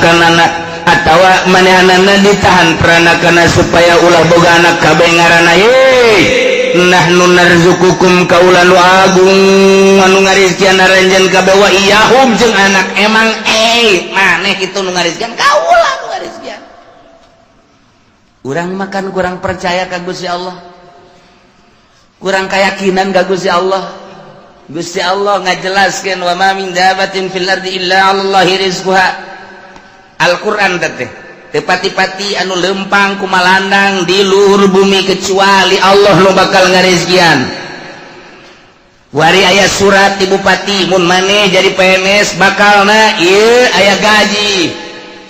peranakanana atawa manehanana ditahan peranakana supaya ulah boga anak kabeh ngaranna ye nahnu narzukukum kaula nu agung anu ngarizkian aranjeun kabeh wa iyahum jeung anak emang maneh kitu nu ngarizkian kaula nu ngarizkian. Urang makan kurang percaya ka Gusti Allah, kurang keyakinan ka Gusti Allah. Gusti Allah ngajelaskeun wa ma min dabatin fil ardi illa 'alallahi rizquha. Al-Qur'an teh teu pati-pati anu lempang kumalandang di luhur bumi kecuali Allah nu bakal ngarizkian. Wari aya surat ti bupati mun maneh jadi PNS bakalna ieu aya gaji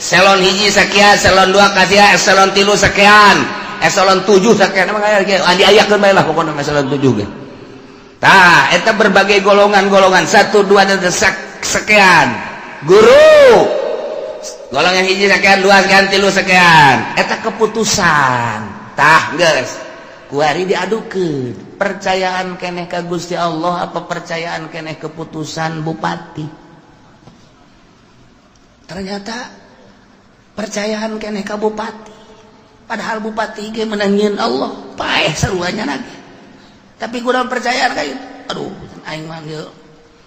eselon 1 sekian, eselon 2 kasia, eselon 3 sekian, eselon 7 sekian. Emang aya diayakeun bae lah pokokna eselon 7 ge. Tah eta berbagai golongan-golongan 1 2 dan sekian. Guru golongan 1 sekian, 2 sekian, 3 sekian. Eta keputusan. Tah geus kuari diadukeun percayaan keneh ka Gusti Allah apa percayaan keneh keputusan bupati. Ternyata percayaan keneh ka bupati, padahal bupati ge menangin Allah paeh saruanya lagi, tapi kurang percayaan kayak aduh aing mah ieu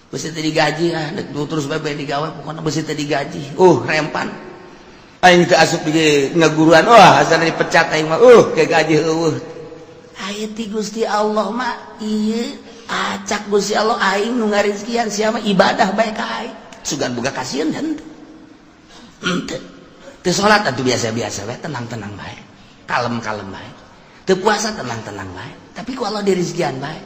besi teu digaji ah dek terus bae digawe pokona besi teu digaji rempan aing teu asup di ngaguruan wah asana dipecat aing mah ke gaji eueuh. Aya ti Gusti Allah mah ieu acak Gusti Allah aing nu ngarizkian sia mah ibadah bae ka aing sugan boga kasieun henteu henteu. Teu salat atuh biasa-biasa bae, tenang-tenang bae, kalem-kalem bae. Teu puasa tenang-tenang bae, tapi ku Allah dirizkian bae.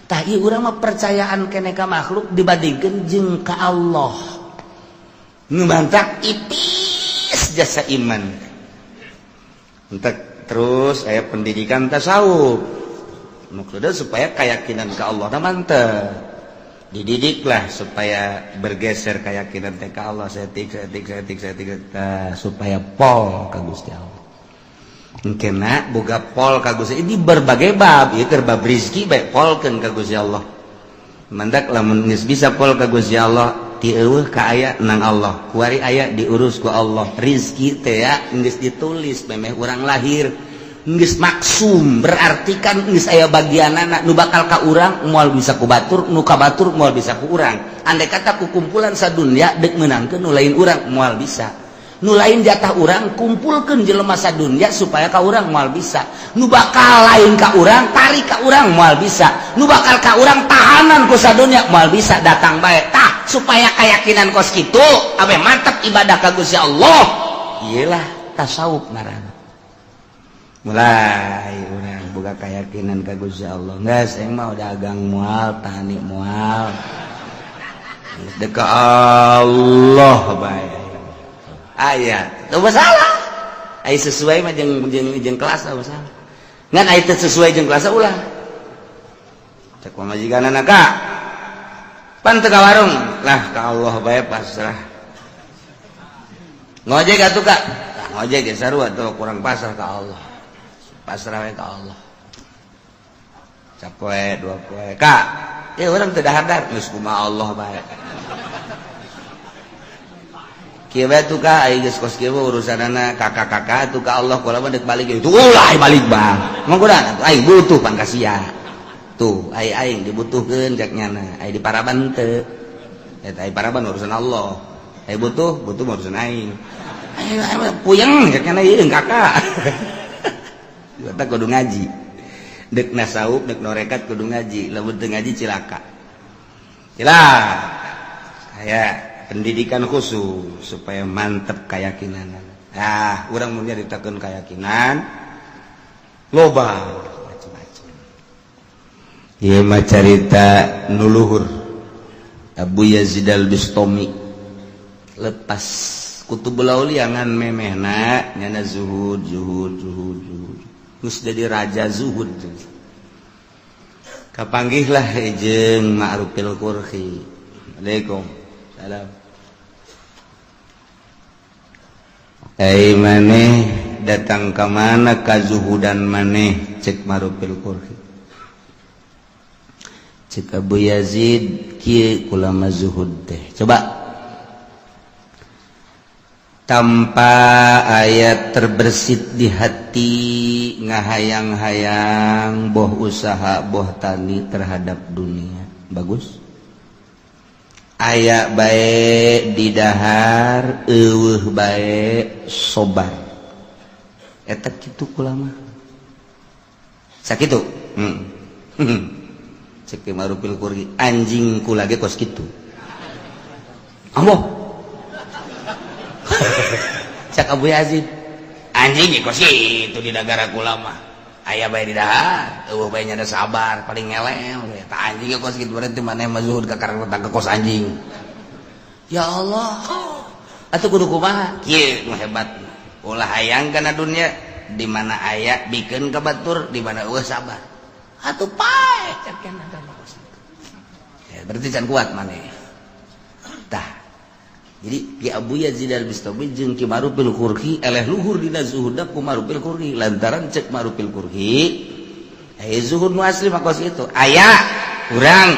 Tah ieu urang mah percayaan keneh ka makhluk dibandingkeun jeung ka Allah. Nu mantak ipis jasa iman. Entek terus aya pendidikan tasawuf. Maksudnya supaya keyakinan ka Allah na mantep. Dididiklah supaya bergeser keyakinan teh ka Allah setik setik setik setik supaya pol ka Gusti Allah. Kena boga pol ka Gusti ini berbagai bab ieu keur bab rezeki bae polkeun ka Gusti Allah. Mandak lamun geus bisa pol ka Gusti Allah ti eueuh ka aya nang Allah. Kuari aya diurus ku Allah. Rezeki teh ya geus ditulis memeh urang lahir. Geus maksum berarti kan geus aya bagianana nu bakal ka urang moal bisa ku batur, nu ka batur moal bisa ku urang. Andai kata ku kumpulan sadunya deuk meunangkeun nu lain urang moal bisa. Nu lain jatah urang kumpulkeun jelema sadunya supaya ka urang moal bisa. Nu bakal lain ka urang tarik ka urang moal bisa. Nu bakal ka urang tahanan ku sadunya moal bisa datang bae. Tah supaya keyakinan kos kitu abe mantep ibadah ka Gusti Allah. Iyalah tasawuf ngaranna. Mulai urang boga keyakinan ka Gusti Allah. Geus aing mah dagang moal, tani moal. Geus dek ka Allah bae. Aya, teu masalah. Ai sesuai mah jeung jeung jeung kelas teu masalah. Ngan ai teu sesuai jeung kelas ulah. Cek pamajikanana ka. Pan teu ka warung. Lah ka Allah bae pasrah. Ngojek atuh ka. Ngojek ge sarua tuh kurang pasrah ka Allah. Pasrah we ka Allah. Sapoe dua poe ka. Ya urang teu dahar geus kumaha Allah bae. Kieu bae tuh ka ai geus kos kieu urusanana kakak-kakak tuh ka Allah kula mah deuk balik itu ulah balik bang. Mah kuda atuh aing butuh pan ka sia. Tuh ai aing dibutuhkeun cek nyana, ai di paraban teu. Eta ai paraban urusan Allah. Ai butuh, butuh mah urusan aing. Ai puyeng cek nyana ieu kakak. Eta kudu ngaji. Dek nasawuf, dek norekat kudu ngaji. Lamun teu ngaji cilaka. Cilaka. Aya pendidikan khusus supaya mantep keyakinan. Ah, urang mun nyaritakeun keyakinan loba macam-macam. Ieu mah carita nu luhur. Abu Yazid Al-Bustami lepas Kutubul Aulia ngan memehna nyana zuhud zuhud zuhud zuhud. Geus jadi raja zuhud. Kapanggihlah jeung Ma'rufil Qurhi. Assalamualaikum. Salam. Ai maneh datang ka mana kazuhudan maneh cek Ma'rufil Qurhi. Cek Abu Yazid kieu kulama zuhud teh. Coba. Tanpa aya terbersit di hati ngahayang-hayang, boh usaha, boh tani terhadap dunia. Bagus, aya bae didahar, euweuh bae sobar. Eta kitu kula mah, sakitu. Cek Marufil Karkhi, anjing kula ge kos kitu. Ambo, cak Abu Yazid, anjing kos kitu di negara kula mah, aya bae di dahar, euweuh bae nya sabar, paling ngelel. Eta anjing kos kitu, berarti maneh mah zuhud ka karena kos anjing. Ya Allah, atuh kudu kumaha? Kieu nu hebat, ulah hayang kana dunia. Di mana aya, bikeun ka batur, di mana euweuh, sabar. Atuh paeh, cek ya, berarti can kuat maneh. Tah, jadi Ki Abu Yazid Al-Bistami jeung Ki Marufil Karkhi eleh luhur dina zuhudna ku Marufil Karkhi, lantaran cek Marufil Karkhi, eh, zuhud nu asli mah kos itu. Aya urang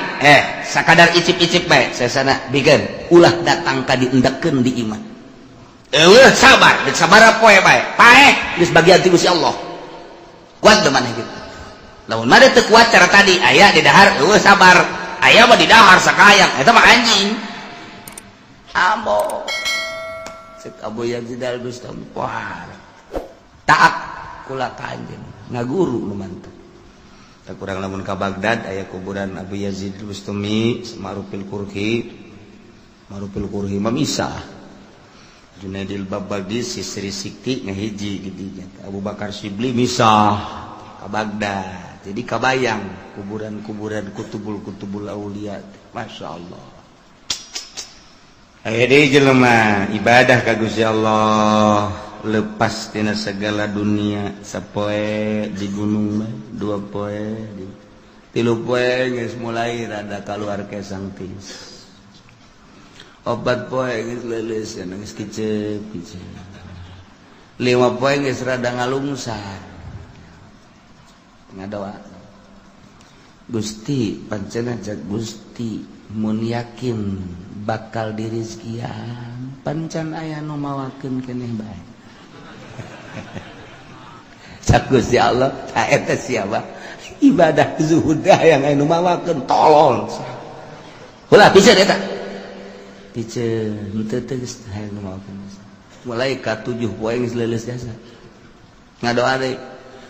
sakadar icip-icip bae, sesana bikeun, ulah datang ka diendekeun di imah. Euweuh, sabar, geus sabaraha poe bae, paeh, geus bagian ti Gusti Allah. Kuat teu maneh kitu? Lamun mah teu kuat cara tadi, aya di dahar, euweuh sabar, aya mah di dahar sakayang, eta mah anjing. Ambo, cek Abu Yazid Al-Bustami, wah, taat kula ka anjeun, ngaguru nu mantep. Tak kurang lamun ka Baghdad aya kuburan Abu Yazid Al-Bustami, Marufil Karkhi. Marufil Karkhi mah misah. Junaidil Babadi Sisri Sikti ngahiji di dinya. Abu Bakar Sibli misah ka Baghdad. Jadi kabayang kuburan-kuburan kutubul-kutubul aulia. Masya Allah. Aya deui jelema ibadah ka Gusti Allah, lepas tina segala dunia. Sapoe di gunung mah, 2 poe di, 3 poe geus mulai rada keluar kesang tis, 4 poe geus leuleus, geus kicep kicep, 5 poe geus rada ngalungsar, ngadoa, "Gusti, pancen cek Gusti mun yakin bakal dirizkian, pancan aya nu mawakeun keneh bae." Cak Gusti Allah, "Tah, eta siapa ibadah zuhud yang aya nu mawakeun? Tolol, ulah piceun, eta piceun henteu teh geus hayang nu mawakeun." Mulai ka 7 poe geus leuleus jasa, ngadoa deui,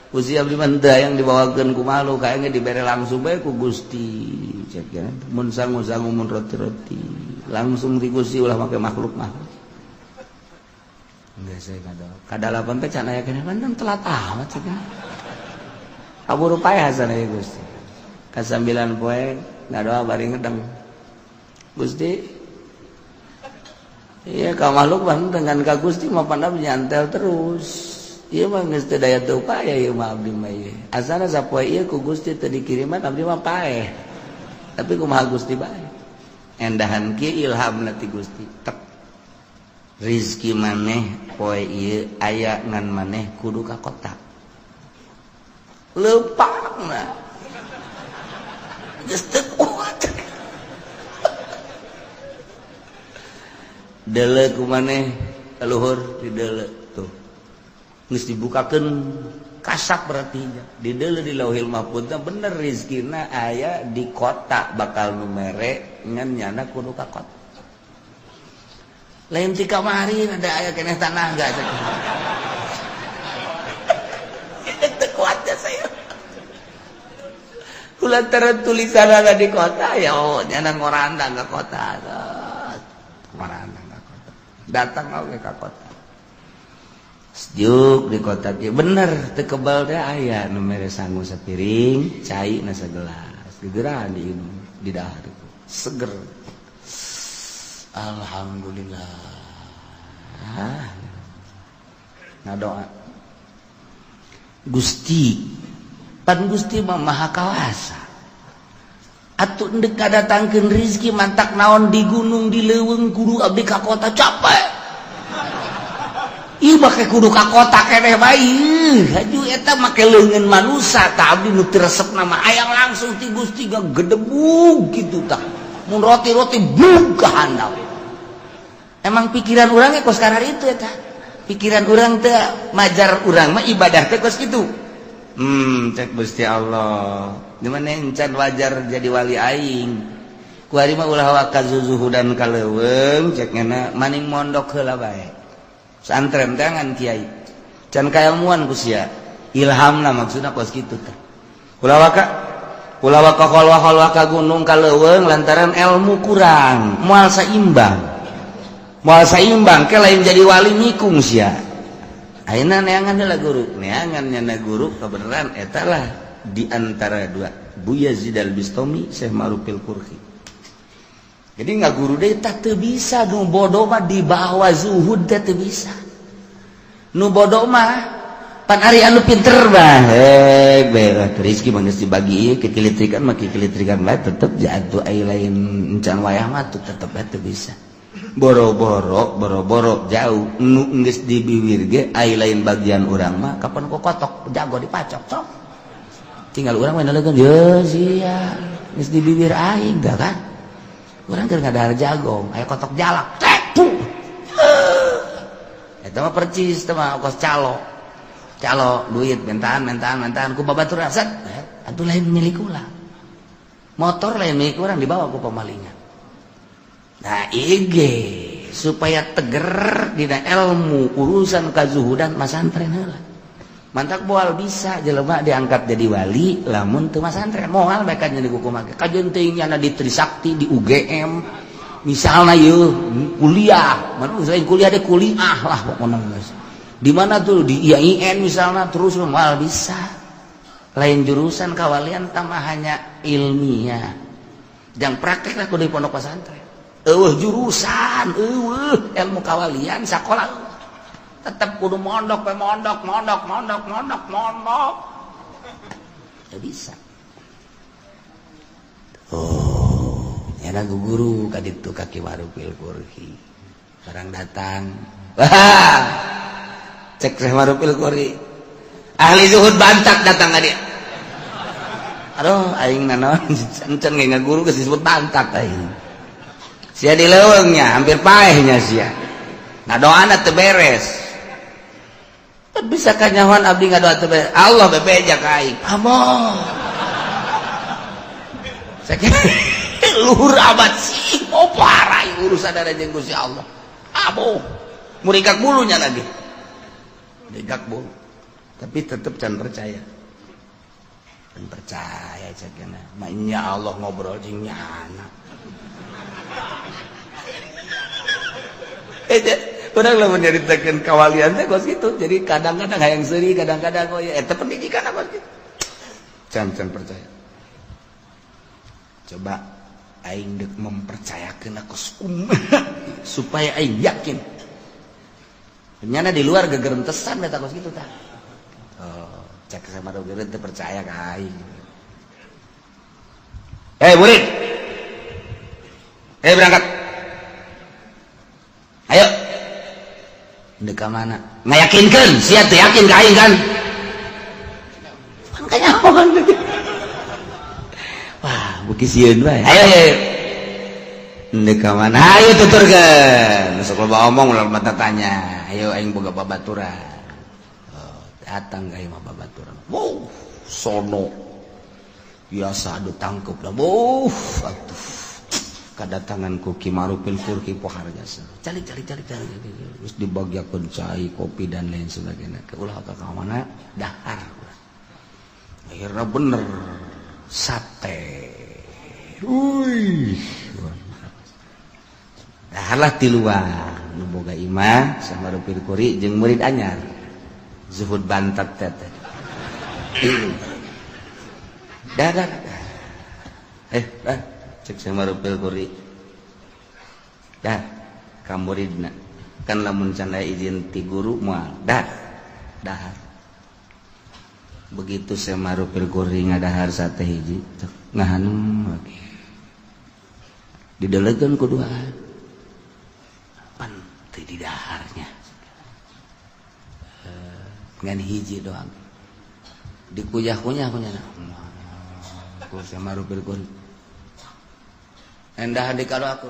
"Gusti, abdi mah henteu hayang dibawakeun ku makhluk, hayang dibere langsung bae ku Gusti." Cek ya, mun sangu-sangu, mun roti-roti langsung di Gusti, ulah make makhluk mah. Enggak, saya ngadoa kadalapan teh can aya keneh, pan telat amat cek, kaburu paeh sana ya Gusti. Ka 9 poe ngadoa bari ngedeng, "Gusti, iya ka makhluk mah dengan ka Gusti mah pandam nyantel terus. Ieu mah geus teu daya teu upaya ieu mah abdi mah ieu. Asana sapoe ieu ku Gusti teu dikiriman, abdi mah paeh. Tapi kumaha Gusti bae." Endahan kieu ilhamna ti Gusti. Tek. Rizki maneh poe ieu aya, ngan maneh kudu ka kota. Leumpangna. Geus teu kuat. Deuleu ku maneh ka luhur, dideuleu tuh. Geus dibukakeun kasak, berarti di deuleu di Lauhil Mahfuz bener rizkina aya di kota, bakal nu mere, ngan nyana kudu ka kota. Lain ti kamari ada aya keneh tanah enggak? Teu kuat ya saya. Kulantaran tulisan ada di kota ya, oh, nyana ngorandang ke kota. Ngorandang ke kota. Datang oge ka kota. Sejuk di kota kieu, bener teu kebal teh aya nu mere sangu sapiring, cai na sagelas. Gegeran diinum, di dahar seger. Alhamdulillah. Ngadoa, "Gusti, pan Gusti mah maha kawasa. Atuh endek kadatangkeun rizki mantak naon di gunung, di leuweung, kudu abdi ka kota, capek. Ih, make kudu ka kota keneh bae. Haju eta make leungeun manusa. Tah, abdi nu teu resep nama hayang langsung ti Gusti, gedebug kitu tah. Mun roti-roti bug ka handap." Emang pikiran urangnya kos karar itu eta. Pikiran urang teh majar urang mah ibadah teh kos kitu. Cek Gusti Allah. Di mana encan wajar jadi wali aing. Kuari mah ulah waka zuzuhudan ka leuweung cek ngana maning mondok heula bae. Santren teh ngan kiai. Can kailmuan ku sia. Ilhamna maksudna kos kitu teh. Ulah waka ulah waka kholwah-kholwah ka gunung ka leuweung lantaran ilmu kurang, moal saimbang. Moal saimbang ke lain jadi wali nikung sia. Ayeuna neangan heula guru, neangan nyana guru kebenaran eta lah di antara dua, Bu Yazid Al-Bistami, Syekh Ma'rufil Qurhi. Jadi nggak guru deh tak teu bisa nu bodoh mah dibawa zuhud teh teu bisa. Nu bodoh mah pan ari anu pinter mah heh bae rezeki mah geus dibagi kekilitrikan mah kekilitrikan bae tetep jatuh ai lain encan wayah mah tuh tetep bae teu bisa. Boro-boro boro-boro jauh nu geus dibiwir ge ai lain bagian urang mah kapan ku kotok jago dipacok cok. Tinggal urang mah nalegeun ye sia geus dibibir aing dah kan. Urang keur ngadahar jagong aya kotok jalak tek puh. Eta mah percis teh mah kos calo. Calo duit mentaan mentaan mentaan ku babatur set atuh lain milik urang. Motor lain milik urang dibawa ku pemalingan. Nah IG supaya teger dina ilmu urusan kazuhudan masantren heula. Mantak moal bisa jelema diangkat jadi wali lamun teu masantren moal bae kan jadi kumaha kajeun teuing nyana di Trisakti di UGM misalna yeuh kuliah mana selain kuliah deh kuliah lah pokona geus di mana tuh di IAIN misalna terus moal bisa lain jurusan kawalian tambah hanya ilmiah jang praktek lah kudu di pondok pesantren eueuh jurusan eueuh ilmu kawalian sakola tetap kudu mondok we mondok mondok mondok mondok mondok ya bisa. Oh ya guru ka ditu ka Ki Ma'rufil Qurhi barang datang wah cek Syekh Ma'rufil Qurhi ahli zuhud bantak datang ka dia. Aduh aing nanaon encan ge ngaguru geus disebut bantak aing sia di leuweungnya hampir paehnya sia nah doana teu beres bisa kanyahoan abdi ngadoa teu beres Allah bebeja ka aing amoh sakieu luhur amat sih oh parah urusan ada jeung Gusti Allah amoh murigak bulunya lagi murigak bulu tapi tetep can percaya can percaya cekna mah Allah ngobrol jeung nyana. Urang lamun nyaritakeun kawalian teh kos kitu. Jadi kadang-kadang hayang seuri, kadang-kadang oh ya eta pendidikan apa kitu. Can-can percaya. Coba aing deuk mempercayakeun aku supaya aing yakin. Nyana di luar gegerentesan eta kos kitu tah. Oh, cek sama dogeureun teu percaya ka aing. Hei murid. Hei berangkat. Ayo. Ndek ka mana? Ngayakinkeun, sia teu yakin ka aing kan? Pan kanyahoan. Wah, beuki sieun bae. Ayo ayo. Ndek ka mana? Ayo tuturkeun. Sok loba omong ulah loba tanya. Ayo aing boga babaturan. Oh, datang ka imah babaturan. Wow, sono. Biasa adu tangkep lah. Wuh, atuh. Kedatangan ku Ki Ma'rufil Qurhi pohar jasa. Calik calik calik calik terus dibagiakeun cai, kopi dan lain sebagainya. Ke ulah ka mana dahar. Akhirnya bener sate. Uih. Daharlah tiluan nu boga imah sama Ma'rufil Qurhi jeung murid anyar. Zuhud bantat teh. Dah dah. Dah. Cek sama Ma'rufil Qurhi dah ka muridna kan lamun can aya izin ti guru moal dah dahar. Begitu Syekh Ma'rufil Qurhi ngadahar sate hiji ngahanum lagi didelegeun ku duaan pan teu didaharnya ngan hiji doang dikuyah-kunyah kunyah ku Syekh Ma'rufil Qurhi endah di kado aku